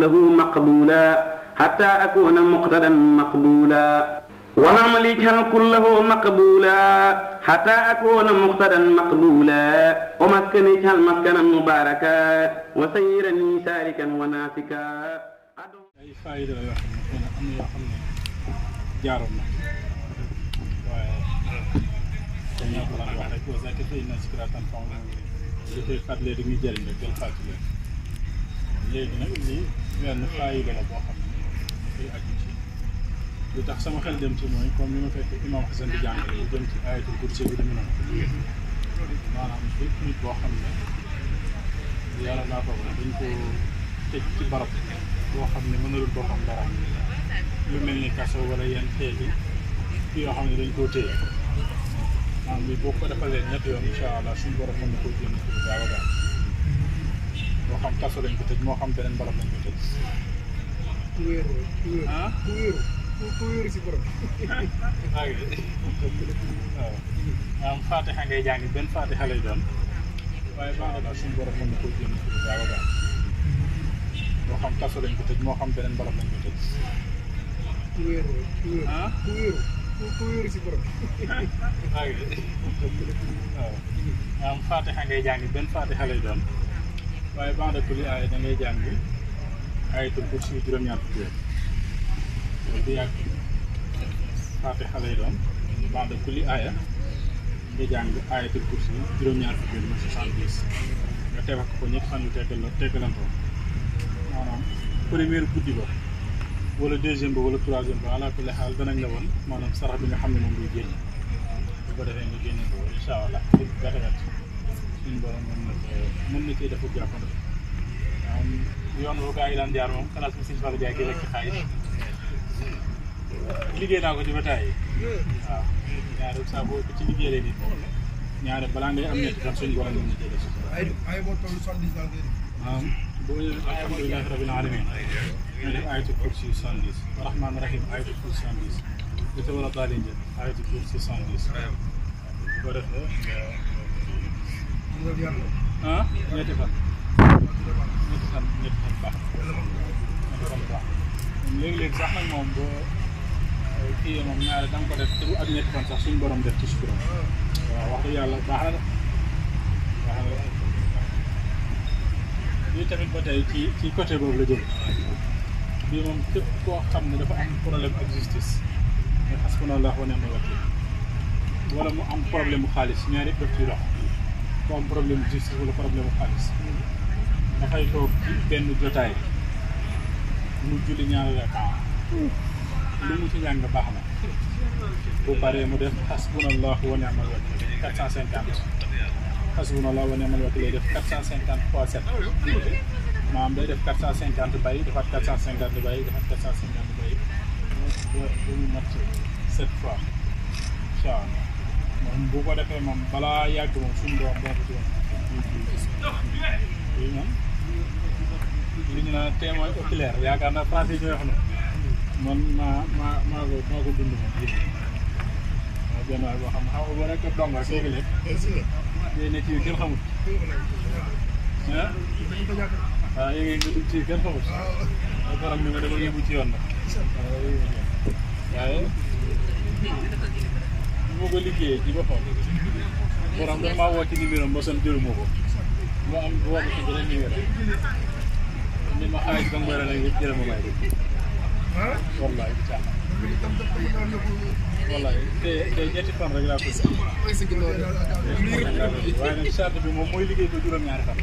كله مقبولا حتى أكون مقتدا مقبولا ونعمل اجعل كله مقبولا حتى أكون مقتدا مقبولا ومسكن اجعل مسكنا مباركا وسيرني سالكا وناسكا ay fayda la yoo xam ne am na yoo xam ne jaaroon na waaye dañ ñoo ko daan wax rek wa zakir fa inna zikraa tanfa'ul mu'miniin li koy fàttalee dañuy jëriñ rek jël fàttali léegi nag lii benn fayda la boo xam ne dafay aju ci lu tax sama xel dem ci mooy comme ni ma fekk imam Xasan di jàngale lu jëm ci ayatul kursi bi dama noonu maanaam bépp nit boo xam ne yàlla naa ko dañ ko tëj ci barab boo xam ne mënalul boo xam dara lu mel ni kaso wala yenn xeeti yoo xam ne dañ koo téye maanaam bi boo ko defalee ñetti yoon incha allah suñu borom mën na koo génn ci lu gaaw a gaaw moo xam kaso lañ ko tëj moo xam beneen barab lañ ko tëj. ah ku wéeru si borom. waaw maanaam Fatiha ngay jàngi benn Fatiha lay doon waaye baax na daal suñu borom mën na koo génn ci lu gaaw a gaaw. moo xam kaso lañ ko tëj moo xam beneen barab lañ ko tëj. ah ku wéeru si borom. waaw maanaam Fatiha ngay jàngi benn Fatiha lay doon waaye ba'da kulli aaya da ngay jàng ayatul kursi juróom-ñaar fukki yoon loolu du yàgg Fatiha lay doon ba'da kulli aaya nga jàng ayatul kursi juróom-ñaar fukki yoon mooy 70 nga teewal ko ñetti fan yu teggalantoo maanaam première guddi ba wala deuxième ba wala troisième ba ala kulli xaal danañ la woon maanaam sarax bi nga xam ne moom luy génn bu ko defee nga génne ko incha allah lépp gàtt-gàtt suñu borom mën na cee dafa jàppale yoon boobu gaa yi daan jaar moom xalaat suñu Fallou Ndiaye gi rek ci xaalis liggéey naa ko ci bataay waaw ñaare saa boo ci liggéeyee nit ñaare balaa ngay am ñetti fan suñu borom mën na cee def boo ñëwee alhamdulilahi rabbil alamin nga def ayatul kursi 70 rahmaan rahim ayatul kursi 70 li te war a daalin jël ayatul kursi 70 bu ko defee ñetti fan baax moom léegi-léegi sax nag moom boo kii moom ñaare da nga ko def te bu ak ñetti fan sax suñu borom def ci sukuram waaw wax dëgg yàlla baax na de baax na lii tamit ba tey ci côté boobu la jëm bii moom képp koo xam ne dafa am problème ak justice mooy hasbunallahu wa ni'mal wakiil wala mu am problème mu xaalis ñaari yëpp daf ciy dox ku am problème mu justice wala problème mu xaalis dafay toog ci benn jotaay mu julli ñaari rakaa lu mu ci njàng baax na bu paree mu def hasbunallahu wa ni'mal wakiil 450 hasbunallahu wa ni'mal wakiil lay def 450 fois 7 maanaam day def 450 bay defaat 450 bay defaat 450 bay ba mu mat 7 fois incha allah moom bu ko defee moom balaa yàgg moom suñu doom boo ko ci woon lii moom li ñu naan témoin oculaire yaakaar naa français yi ñooy wax na man maa ko dund moom waaw benn waay boo xam ne xam nga boo nekk donga léegi-léeg yéen ne ci kenn xamut ah waaw yéegi nga dugg ci kenn xamut a borom bi nga dama yóbbu ci yoon na waaye bu ma ko liggéeyee ci boppam borom dafa maa woo ci numéro ba son jëluma ko moo am woo ko ci beneen numéro ni ma xaalis ba nga may rek jëlama may wallaay wallaay te ñetti fan rek laa ko waaye nag charte bi moom mooy liggéey ko juróom-ñaari fan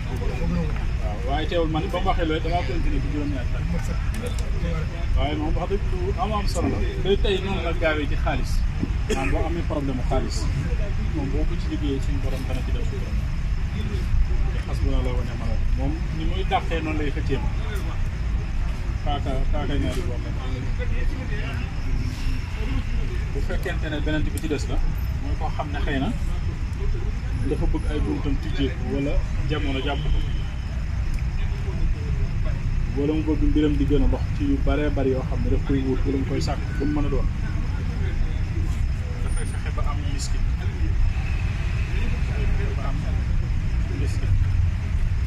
waaw waaye teewul man ba mu waxee loolu damaa continué ci juróom-ñaari fan waaye moom wax dëgg lu am solo la day tey noonu la gaawee ci xaalis maanaam boo amee problème mu xaalis moom boo ko ci liggéeyee suñu borom dana ci def suñu borom te hasbunallahu wa ni'mal wakiil moom ni muy dàqee noonu lay xëccee ma kaaka ñaari boor la bu fekkente ne beneen bi ci des la mooy koo xam ne xëy na dafa bëgg ay buntam tijjeeku wala jamono jàpp ko wala mu bëgg mbiram di gën a dox ci yu bare bari yoo xam ne daf koy wut wala mu koy sàkk bu mu mën a doon dafay fexe ba am miskin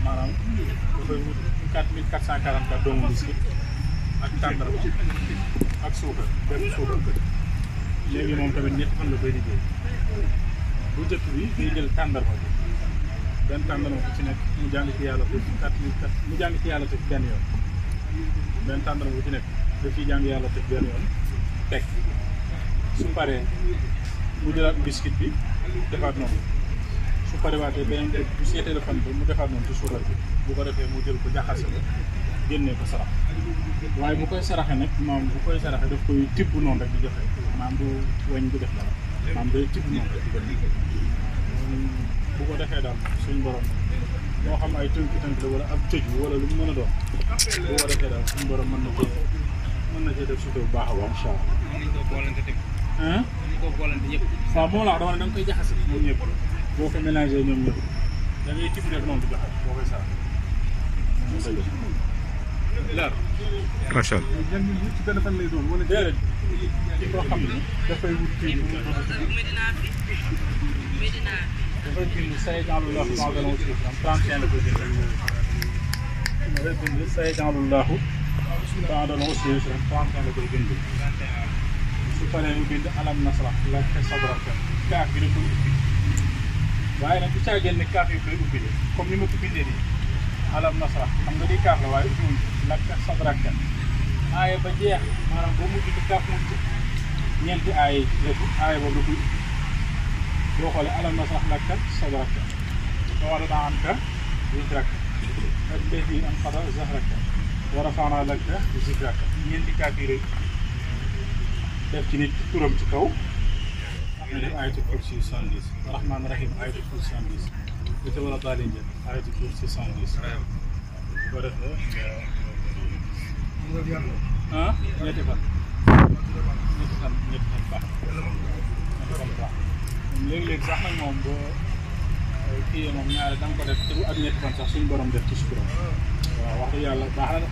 maanaam dafay wut 4444 doomu biscuit ak tàndarma ak suukar benn suukar léegi moom tamit ñetti fan la koy liggéey bu njëkk bi day jël tàndarma bi benn tàndarma bu ci nekk mu jàng ci yàlla te 4004 mu jàng ci yàlla te benn yoon benn tàndarma bu ci nekk daf ciy jàng yàlla te benn yoon teg su paree mu jëlaat biscuit bi defaat noonu su paree waatee beneen bu seetee téléphone bi mu defaat noonu ci suukar bi bu ko defee mu jël ko jaxase ko génnee ko sarax waaye bu koy saraxe nag moom bu koy saraxe daf koy tibb noonu rek di joxe maam du wañ du def dara maam day tibb noonu rek di ko bu ko defee daal suñ borom moo xam ay tënk la wala ab tëj wala lu mu mën a doon bu ko defee daal suñ borom mën na cee def suuf bu baax a baax incha allah. mën nañu koo boolante tamit. mën nañu koo boolante ñëpp. waaw moom laa dama ne da nga koy jaxase ñoom ñëpp boo ko mélangé ñoom ñëpp da ngay tibb rek noonu di joxe boo koy sarax. leer. macha allah. yan ñun ci benn fan lay doon wala déedéet ci koo xam ne dafay wut kii bu mu dafay bind sayyidanullahu maadalon suuf am 31 la koy bind dafay bind sayyidanullahu maadalon suuf am 31 la koy bind su paree mu bind alam nasrah laka sadraka kaaf bi da koy ubbi waaye nag bu caageen ne kaaf yi koy ubbi de comme ni ma ko bindee nii alam nasrah xam nga di kaaf la waaye ubbiwuñ laka sadraka aaya ba jeex maanaam boo mujj di kaaf mujj ñeenti aaya lépp aaya boobu da koy ubbi boo xoolee alam nasrah laka sadraka wa wada'na anka wizraka allazii anqada zahraka wa rafa'naa laka zikraka ñeenti kaaf yi rek def ci nit turam ci kaw ñu def ayatul kursi 70 rahmaan rahim ayatul kursi 70 lu te wala daalin jël ayatul kursi 70 bu ko defee ñetti fan baax léegi-léegi sax nag moom boo kii moom ñaare da nga ko def te bu ak ñetti fan sax suñu borom def ci suñu borom waaw wax dëgg yàlla baax na de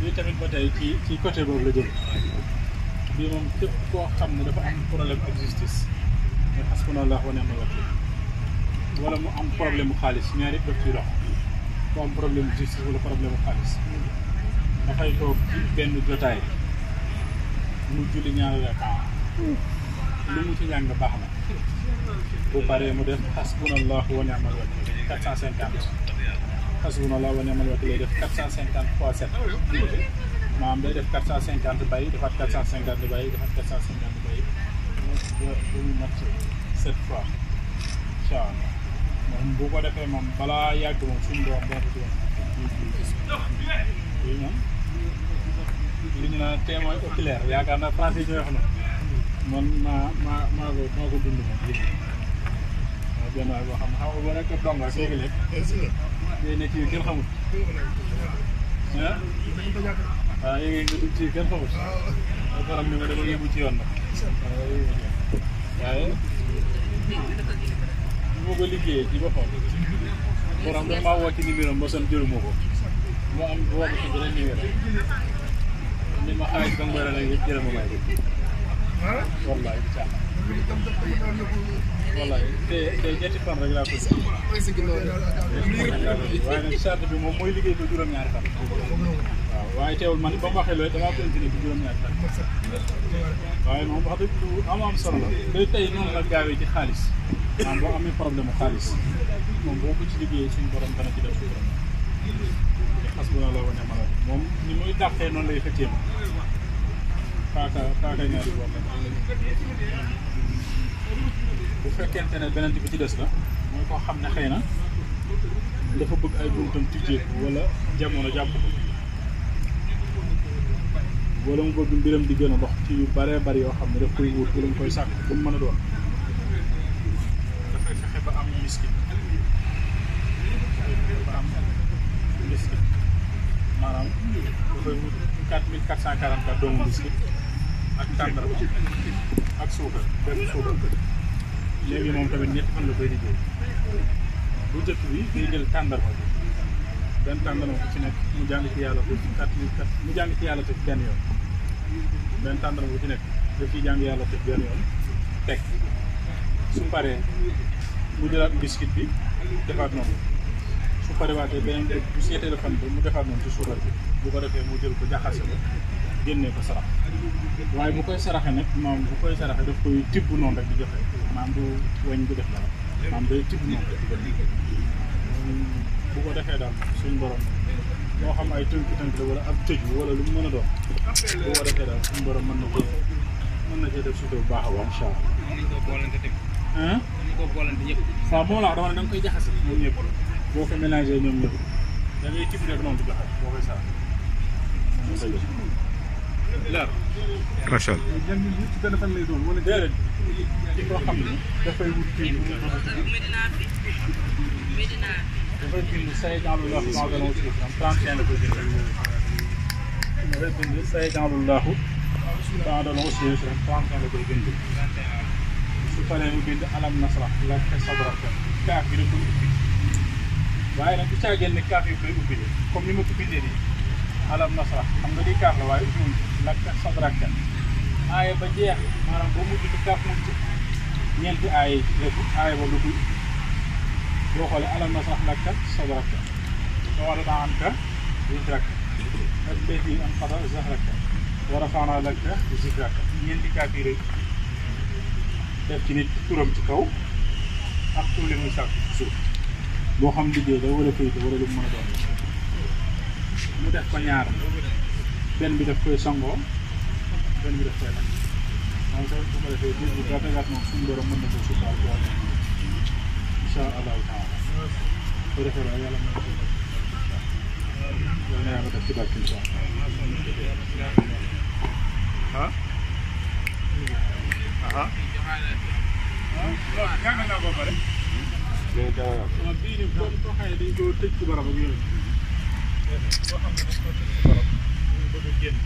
bii tamit ba tey ci côté boobu la jëm bii moom képp koo xam ne dafa am problème ak justice mais hasbunallahu wa ni'mal wakiil wala mu am problème mu xaalis ñaar yëpp daf ciy dox ku am problème mu justice wala problème mu xaalis dafay toog ci benn jotaay mu julli ñaari rakaa lu mu ci njàng baax na bu paree mu def hasbunallahu wa ni'mal wakiil 450 hasbunallahu wa ni'mal wakiil lay def 450 fois 7 maanaam day def 450 bay defaat 450 bay defaat 450 bay ba mu mat 7 fois incha allah moom bu ko defee moom balaa yàgg moom suñu doom doo ko ci woon moom li ñu naan témoin oculaire yaakaar naa français yi ñooy wax na man maa ko dund moom lii waaw benn waay boo xam ne xam nga boo nekk dong rek léegi-léeg day nekk yi kenn xamul ah waaw yéegi nga dugg ci kenn xamul a borom ni nga dama yóbbu ci yoon nag waaye bu ma ko liggéeyee ci boppam borom dafa maa woo ci numéro am ba son jëluma ko moo am woo ko ci beneen numéro ni ma xaalis ba ngoy la yëpp jël ma may wallaay bi caax wallaay te ñetti fan rek laa ko waaye nag charte bi moom mooy liggéey ba juróom-ñaari fan waaw waaye teewul man ba mu waxee loolu damaa continué ci juróom-ñaari fan waaye moom wax dëgg lu am solo la day tey noonu la gaawee ci xaalis maanaam boo amee problème mu xaalis moom boo ko ci liggéeyee suñu borom dana ci def suñu borom hasbunallahu wa ni'mal wakiil moom ni muy dàqee noonu lay xëccee ma paaka ñaari boor la bu fekkente ne beneen bi ci des la mooy koo xam ne xëy na dafa bëgg ay buntam tijjeeku wala jamono jàpp ko wala mu bëgg mbiram di gën a dox ci yu bare bari yoo xam ne daf koy wut wala mu koy sàkk bu mu mën a doon dafay fexe ba am miskin maanaam dafay wut 4444 doomu miskin ak tàndarma ak suukar benn suukar léegi moom tamit ñetti fan la koy liggéey bu njëkk bi day jël tàndarma bi benn tàndarma bu ci nekk mu jàng ci yàlla te 4004 mu jàng ci yàlla te benn yoon benn tàndarma bu ci nekk daf ciy jàng yàlla te benn yoon teg su paree mu jëlaat biscuit bi defaat noonu su parewaatee beneen bu seetee fan bi mu defaat noonu ci suukar bi bu ko defee mu jël ko jaxase ko génnee ko sarax waaye bu koy saraxe nag maam bu koy saraxe daf koy tibb noonu rek di joxe maam du weñ du def dara maam day tibb noonu rek bu ko defee daal suñ borom moo xam ay tënk-tënk la wala ab tëj wala lu mu mën a doon bu ko defee daal suñ borom mën na cee def sutura bu baax a baax incha allah. mën nañu koo boolante tamit. mën nañu koo boolante ñëpp. waaw moom laa dama ne da nga koy jaxase ñoom ñëpp boo ko mélangé ñoom ñëpp da ngay tibb rek noonu di joxe boo koy sarax. leer. macha allah. yan nit ci benn fan lay doon wala déedéet ci koo xam ne dafay wut kii bi dafay bind say jaalullahu taala aussi 31 la koy bind dafay bind say jaalullahu taala aussi 31 la koy bind su paree mu bind alam nasrah laka sadraka kaaf bi da koy ubbi waaye nag bu caageen ne kaaf yi koy ubbi de comme ni ma ko bindee nii alam nasrah xam nga di kaaf la waaye ubbiwuñ laka sadraka aaye ba jeex maanaam boo mujj bi kaaf mujj ñeenti aaye lépp aaye ba du koy boo xoolee alam nasrah laka sadraka wa wada'na anka wizraka allazii anqada zahraka wa rafa'naa laka zikraka ñeenti kaaf yi rek def ci nit turam ci kaw ak tur li muy sàkk ci suuf boo xam liggéey la wala këyit wala lu mu mën a doon mu def ko ñaar benn bi daf koy sangoo benn bi daf koy lakk moom sax bu ko defee biir bu gàtt gàtt moom suñu borom mën na ko suufaal ci wàllu incha allahu taala bu defee daal yàlla mën na ko def yal na yàlla def ci barke incha allah jàng naa ko ba pare. waaw bii nii boo ko xëyee dañ koo tëj ci barab ak yooyu. boo xam ne dañ koo tëj ci barab ñu bëgg a génn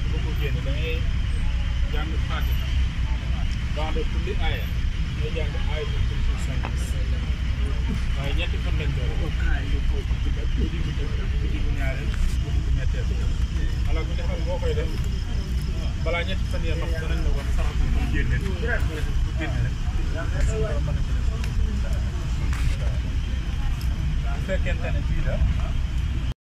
bu bëgg a génn da ngay jàng Faatiha ba'da kulli aaya ngay jàng aayatul kursi waaye ñetti fan lañ doon ko guddi bu ñaareel guddi bu ñetteel ala bu defal boo koy def balaa ñetti fan ya ndox danañ la woon sarax bi mu génne bu génne rek bu fekkente ne fii la